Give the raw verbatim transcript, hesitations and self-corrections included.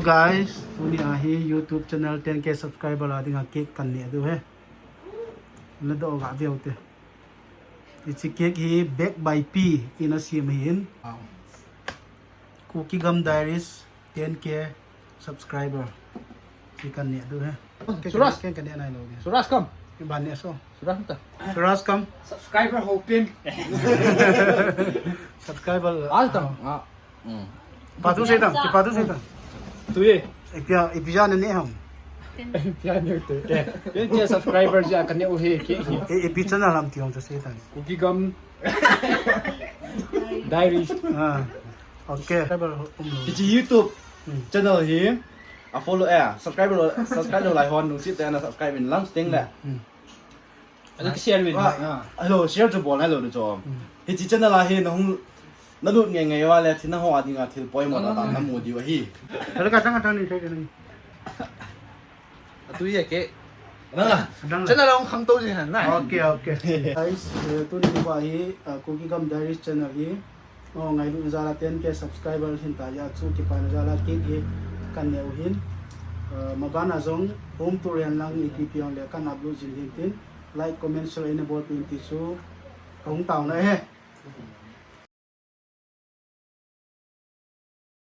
Guys, tuni a hi YouTube channel ten K subscriber a dinga cake kan neh diu ahi. Nadoh ga ve ute. Hiche cake hi Bake by P in asem ahin. Kuki Gam Diaries ten K subscriber. Hi kan neh diu ahi. Suraj. Ken kan neh nailou ding. Suraj, come. Iban neh so. Suraj, come. Suraj, come. Subscriber hoping. Subscriber. Al tam. Ah. Hmm. Kipa thu sei tan, kipa thu sei tan. Tui. Ipi a, ipi a naneh ham? Ipi a neh ute. Eh, ten K subscriber jeh a kaneh u ahi, cake hi. Eh, ipi channel ham ti hung chu sei tan. Kuki Gam Diaries. Ah. Okay. Subscriber um lou. Hiche YouTube Hmm. channel hi a follow, eh, subscriber lou, subscribe lou lai hon lungset tah in ana subscribe in lang chuteng le. Hmm. Alo, share chu bol nailou ding chu. Hmm. Hiche channel a hi nahung nalut ngei ngei uva le thina ho a dinga thil poimo tah tah namu diu ahi. Alo, ka chang, ka chang ni, sei ni. Atu ye ke. Nang a. Nang a. Channel a hung khangtou jing hen na. Okay, okay. Guys, eh, tuni uva hi, ah, Kuki Gam Diaries channel hi. Oh, ngailutna jal a ten K subscriber hin ta jeh a chu kipana jal a cake hi kan neh u ahin. Ah, maban a jong home tour hen lang ipi ipi hung le kan upload jing ding tin. Like, comment, share ina bolpeh un ti chu kahung taona ahi.